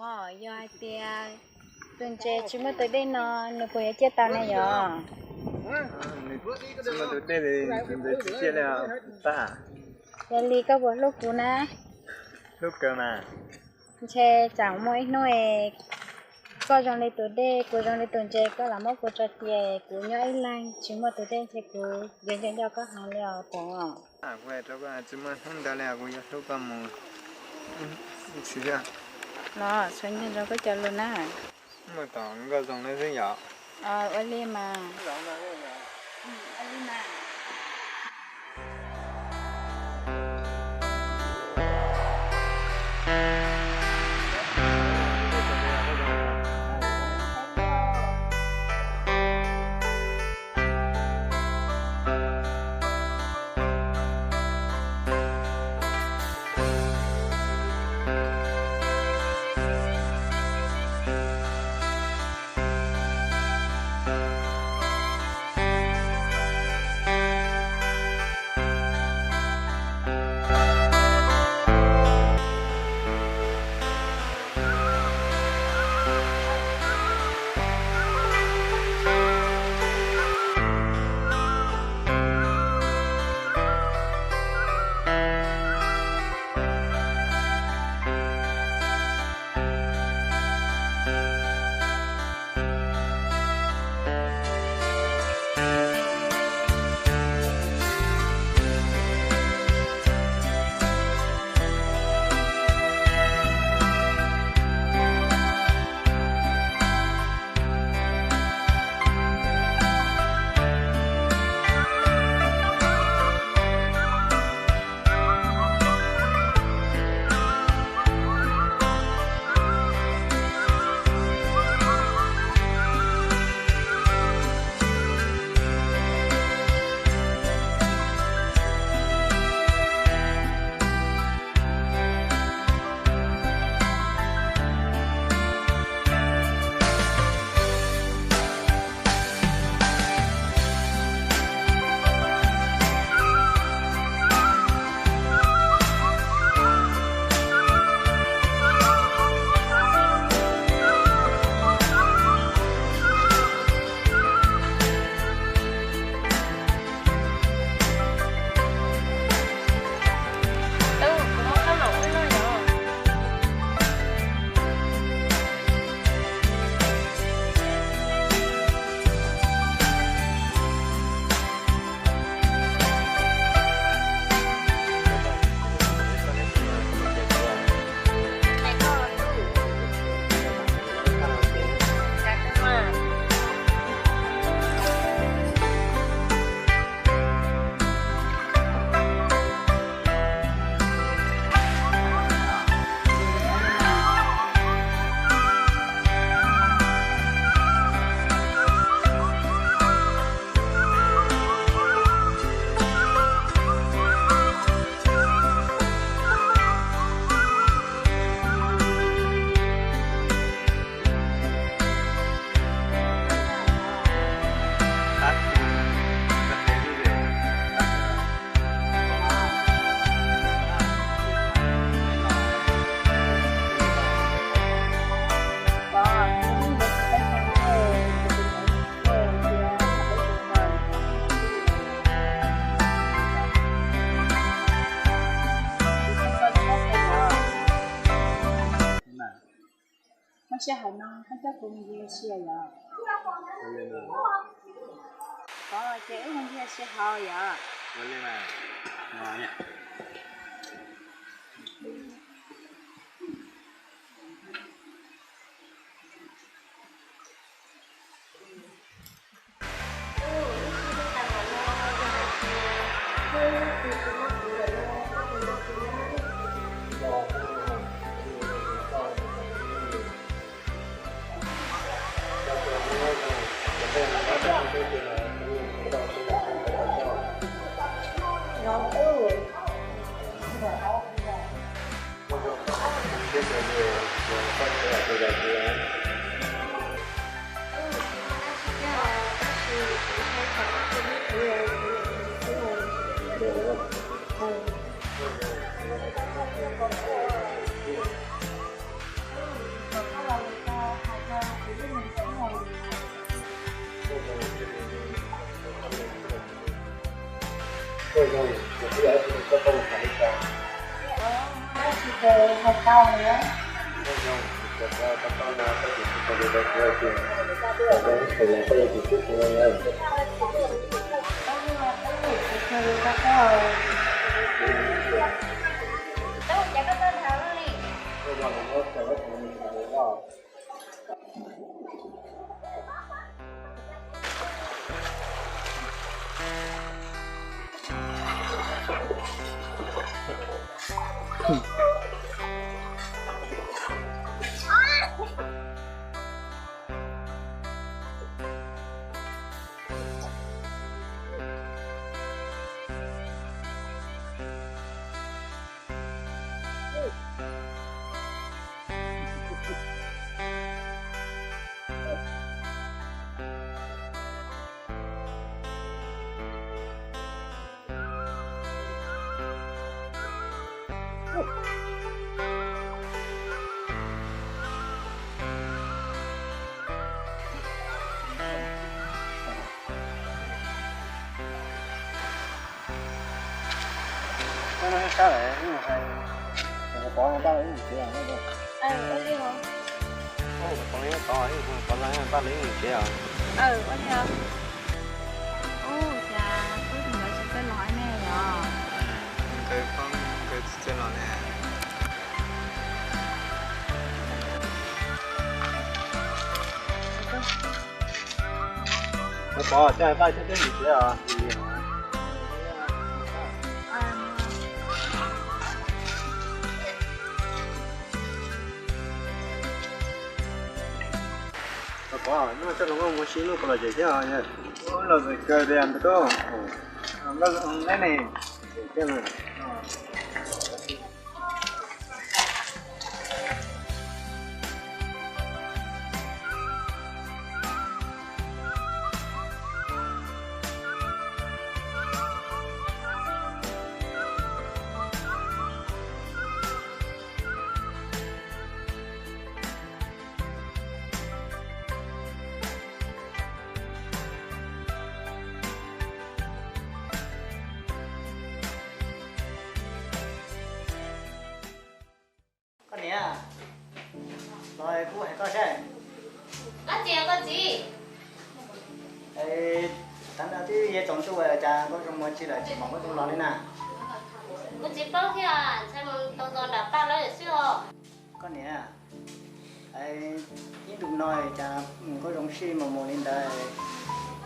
Yog hais tias tus ntses tsis muaj tus dej no, nws puas yuav ciaj tau ne yom? Tsis muaj tus dej, ntses tsis ciaj li. Yog li koj puas hlub kuv na? Hlub kawg mas. Ntshe tsam muaj ib hnub koj zoo li tus dej, kuv zoo li tus ntses, koj lam muab kuv tso cia, kuv nyob ib leeg tsis muaj tus dej, ntshe kuv yuav nco nco koj heev li os puas? Kuv hais rau koj, tsis muaj hnub ntawd li, kuv yuav hlub koj mus. Los txhob nco nco koj cov lus na. Muaj tom nkauj zoo na xwb yom. Ua li mas. Muaj sij hawm no koj coj kuv mus ncig ua si yom? Ov, ces wb mus ncig ua si hauv yom? Koj no sab lawm, ib mus hais, kuv pov no paj lawv ib mus tsev os. Kuv pov no tod, ib mus pov no paj lawv ib mus tsev os. Ua li os. Ua cas tub tus ntawd tsis txawj los ne yom? Nkawd phob nkawd tsis txawj los ne. Pov, coj paj thiab teb mus tsev os. Pov, noj txog los mus ua si, noj puas lom zem thiab os? Lom zem kawg li ntag. Neb ne? Koj niam, los kuv hais koj saib. Dab tsi koj txiv? Thaum ntawd twb yuav tsaus ntuj, cas Nkauj Zoo mus tsis lawm, tsis pom Nkauj Zoo los li na? Kuv tsis paub thiab, ntshai mus tau tos nram paj lawm xwb os. Koj niam, ib ntus no cas Nkauj Zoo sij mus mus li ntawd,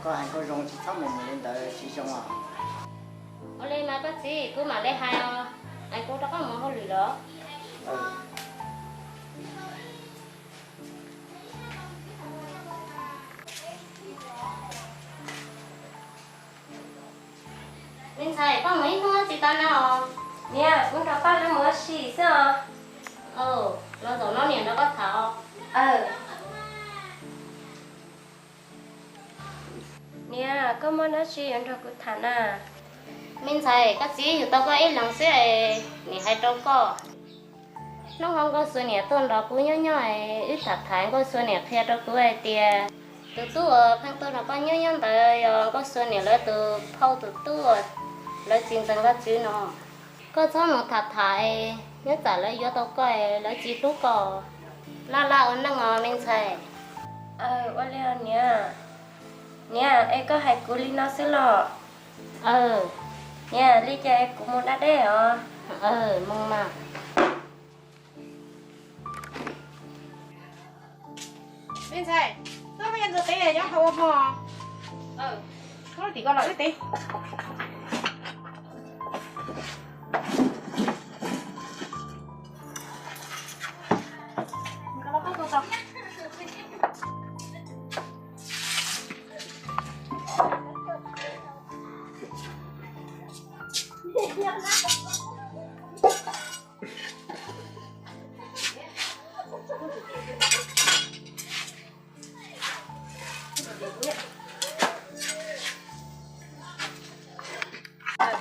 koj hais Nkauj Zoo tsis txhob mus mus li ntawd tsis zoo os. Ua li mas koj txiv, kuv mam li hais os, es kuv rov qab mus hauj lwm los. Me ntxhais, koj mus ib hnub tsis tau na os? Niam, kuv nrog paj lawv mus ua si xwb os. Los zaum no niam nrog koj tham os. Niam, koj muaj dab tsi yuav nrog kuv tham na? Me ntxhais, koj txiv yug tau koj ib leeg xwb es niam hais rau koj. Hnub no Nkauj Xua niam tuaj nrog kuv nyob nyob, wb tham tham, Nkauj Xua niam qhia rau kuv hais tias tus tub uas pheej tuaj nrog koj nyob nyob ntawd yog Nkauj Xua niam lawv tus phauj tus tub uas lawv tsis ntseeg Vajtswv no. Koj txhob mus tham tham, nyob tsam lawv yuav tau koj, lawv tsis hlub koj. Laj laj ua neej os me ntxhais. Ua li niam. Niam, es koj hais kuv li no xwb los? Niam, li cas es kuv mus da dej os? Mus mas. Me ntxhais, koj muaj ntxuag tev nyob hauv ua hmo. Koj tim ko los wb tev.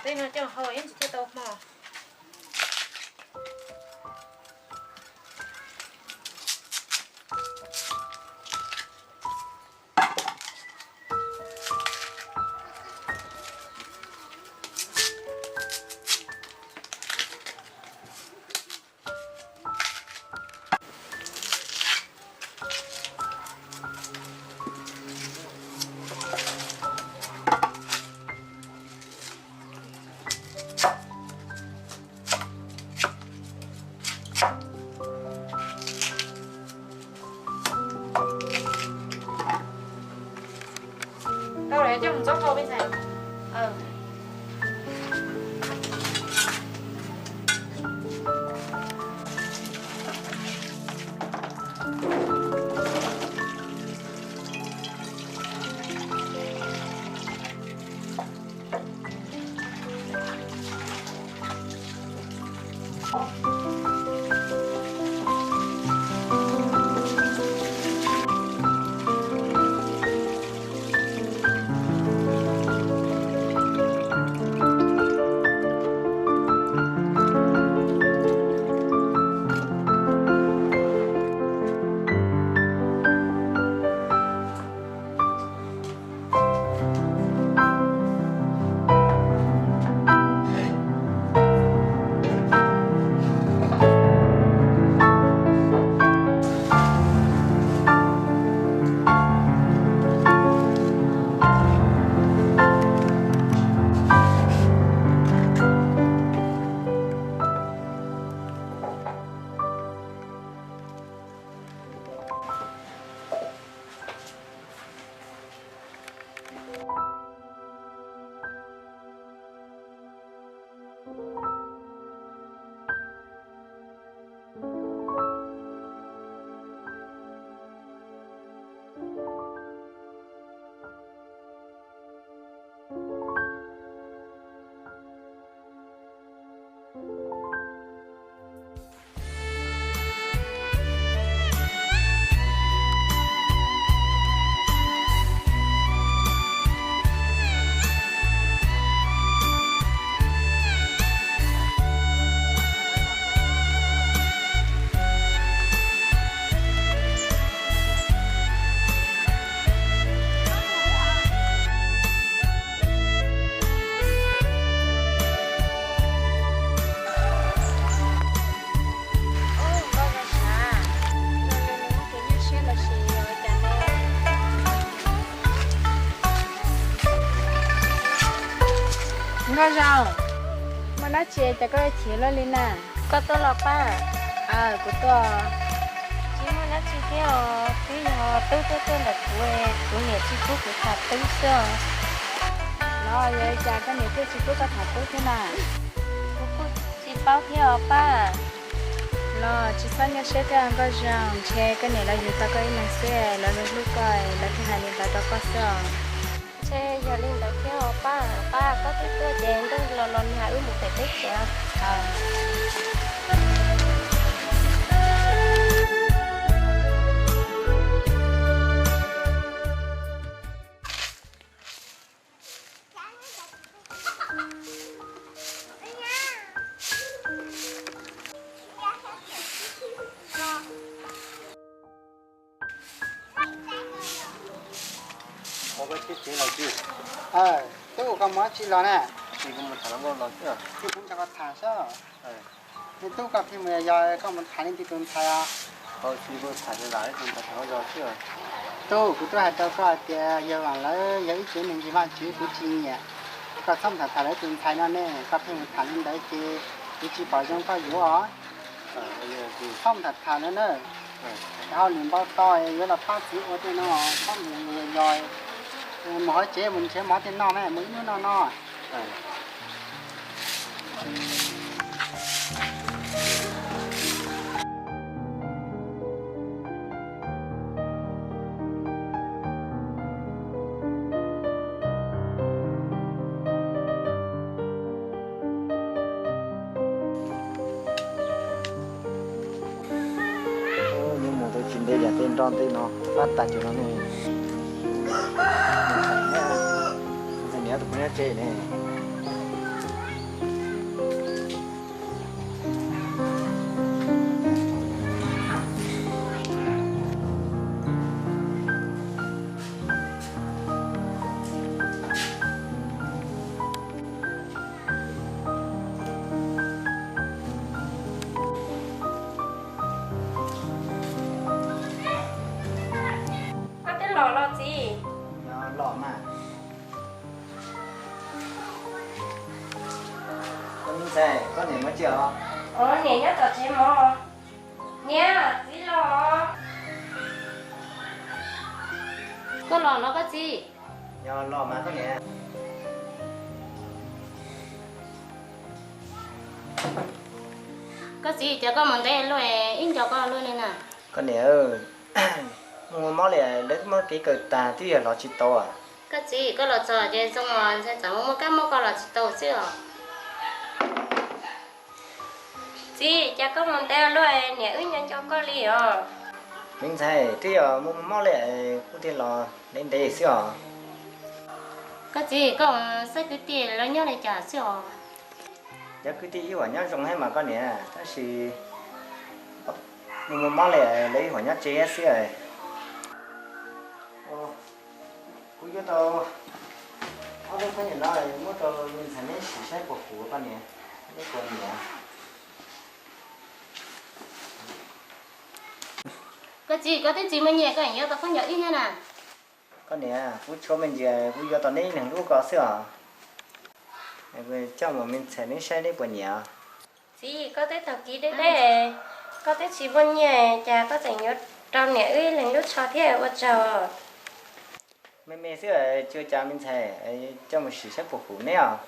Tej no coj hau yeej tsis thiaj tau hmo. Coj mus ntxuav nkaus me ntxhais. Nkauj Zoo, muaj dab tsi cas koj chim luaj li na? Koj tuaj los Paj? Aw, kuv tuaj. Tsis muaj dab tsi thiab os, twb yog Tub tuaj tuaj ntawm kuv, kuv niam tsis pub kuv tham Tub xwb os. Los yog li cas koj niam thiaj tsis pub koj tham Tub thiab na? Kuv kuj tsis paub thiab os Paj. Los tsis txhob nyuaj siab thiab Nkauj Zoo, ntshe koj niam lawv yug tau koj ib leeg xwb, lawv hlub koj, lawv thiaj hais li ntawd rau koj xwb os. Ntshe yog li ntawd thiab os Paj. Paj, koj twb tuaj ces ntuj los los nag wb mus pem teb chaws. Tub, koj mus dab tsi los na? Kuv mus tham hluas nkauj los xwb. Kuv nrog koj tham xwb. Tub, koj pheej mus yos yos, koj mus tham leej twg tus ntxhais os? Tub, kuv twb hais rau koj hais tias yawg Vam lawv yog ib tsev neeg ntsig vaj tswv, kuv tsis nyiam. Koj txhob mus tham tham lawv tus ntxhais no ne, koj pheej mus tham li ntawd ces kuv tsis pom zoo koj yuav os. Txhob mus tham tham lawv na. Cov hauj lwm npau taws yuav los pab txiv ua tej no, txhob mus yos yos. Mus hauv tsev mus nrhiav mov tej noj na, mus ib hnub noj no. Yuav mus tau tsis ntev yam tej nroj ntej no pab tas cov no ne. Ntxhais niam tus poj niam tsev ne. Koj twb los los txiv? Los mas. Koj me ntxhais, koj niam mus tsev os? Niam nyob tom tsev mov. Niam, txiv los. Koj los los koj txiv? Nyob los mas koj niam. Koj txiv, cas koj mus ntev luaj, ib nco koj luaj li na. Koj niam, mus muaj mob li, lawv muab kev kawm tag twb yog los tsis tau. Koj txiv, koj los txog ces zoo os, ntshai tsam muaj kab mob koj los tsis tau xwb os. Txiv, cas koj mus ntev luaj, niam wb nco nco koj li os. Me ntxhais, twb yog muaj mob li kuv thiaj los ntev ntev xwb os. Koj txiv, koj xav kwv tij lawv nyob li cas xwb os? Cov kwv tij ib huam nyob zoo thiab mas koj niam, tab sis muaj mob li lawv ib huam nyob tsev xwb. Kuv yuav tau ob lub khaub ncaws no muab rau me ntxhais neb sim saib puas huv koj niam, neb puas nyiam. Koj txiv, koj twb tsis muaj nyiaj koj yuav tau khaub ncaws ib thiab na. Koj niam, kuv tshuav me ntsis, kuv yuav tau neb ib leeg lub ko xwb os. Coj mus me ntxhais neb saib neb puas nyiam. Txiv, koj twb taug kev deb deb, koj twb tsis muaj nyiaj cas koj tseem yuav rau niam wb ib leeg lub tsho thiab, ua tsaug. Me me xwb, tsis ua cas me ntxhais, coj mus sim saib puas huv neb os.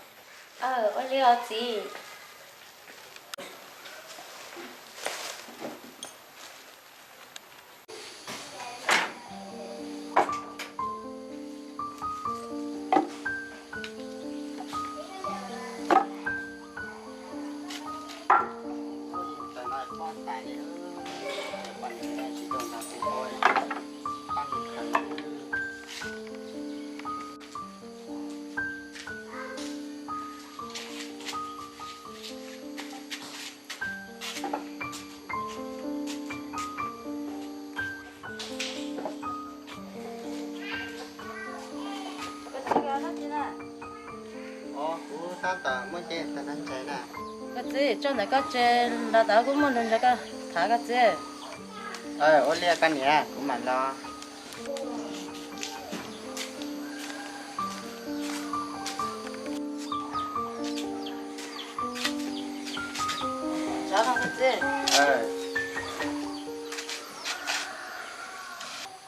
Ua li os txiv. Koj txiv, tab tom muaj cev tag nrho ntses na. Koj txiv, tso ntawm koj tsev los tod kuv muaj ntses koj tham koj txiv. Ua li koj niam, kuv mam los.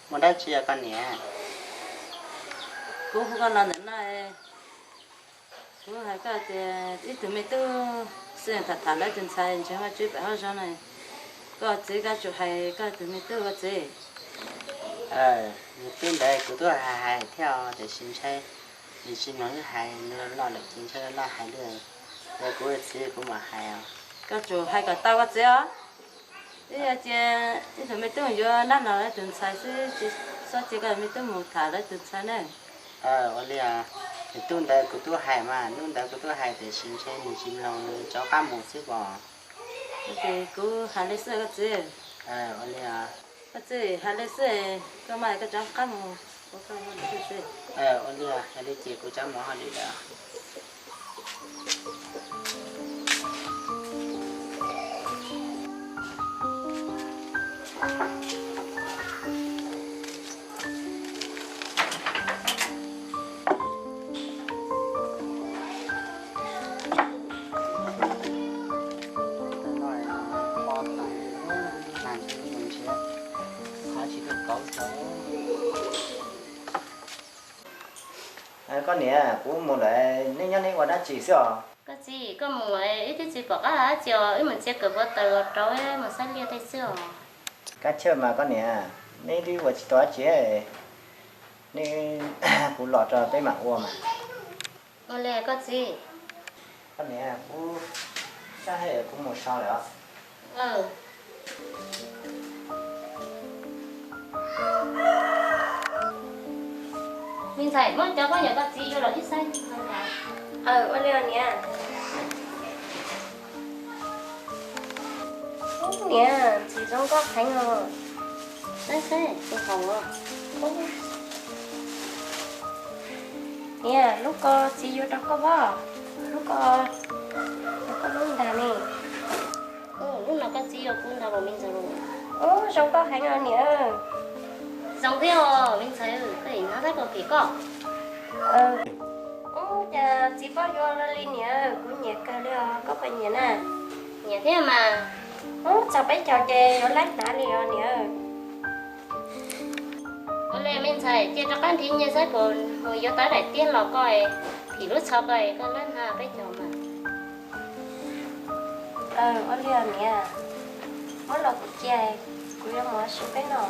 Muaj dab tsi koj niam? Kuv hu koj los ntawm no, kuv hais koj tias ib tug me tub xwb tham tham lawv tus ntxhais ntshe muaj tswv pem hauv zos na. Koj txiv, koj tsum hais koj tus me tub koj txiv. Nws tub ntawd kuv twb hais hais thiab tiam sis ntshai nws tsis mloog wb hais, nws los loj lawm ces ntshai los loj hais li. Yog kuv txiv kuv mam hais os. Koj tsum hais kom tau koj txiv os. Twb yog cia ib tug me tub yuav nab los lawv tus ntxhais xwb, tsis txhob cia koj me tub mus tham lawv tus ntxhais ne. Ua li, nws tub ntawd kuv twb hais mas, hnub ntawd kuv twb hais tiam sis ntshe nws tsis mloog, nws rov qab mus xwb pom. Ces kuv hais li xwb koj txiv. Ua li, koj txiv hais li xwb, koj mas koj rov qab mus ua koj hauj lwm xwb. Ua li, hais li ces kuv rov mus hauj lwm lawm. Koj niam, kuv mus lawm, neb nyob neb ua dab tsi xwb os? Koj txiv, koj mus lawm wb twb tsis pom qab hais dab tsi os, wb mus txiav kawm npua taws los rau wb mus saib liaj tej xwb os. Kab chawj mas koj niam, neb twb ua tsis tau dab tsi, neb, kuv los rau peb mam ua mas. Ua li koj txiv. Koj niam, kuv sab hais kuv mus so lawm os. Me ntxhais, muab cov khaub ncaws koj txiv yuav los wb saib. Ua li niam. Ub niam, txiv zoo nkauj heev os. Saib saib, tus hauv. Niam, lub ko txiv yuav rau koj pom, lub ko, koj lub ntag ne. Lub no koj txiv yuav kuv ntag los me ntxhais. Ub, zoo nkauj heev os niam. Zoo thiab os me ntxhais, koj hnov tab kaum pem koj. Ub, cas txiv paub yuav li niam, kuv nyiam kawg li os, koj puas nyiam na? Nyiam thiab mas. Ub, txog peb caug ces yuav laib hnav li os niam. Ua li Ntxhais, cia rov qab nrhiav nyiaj saib puas mus yuav tau daim tiab los koj, phim lub txho koj, koj lab hna peb caug mas. Ua li niam, muab los kuv cia, kuv yuav mus ua si peb no.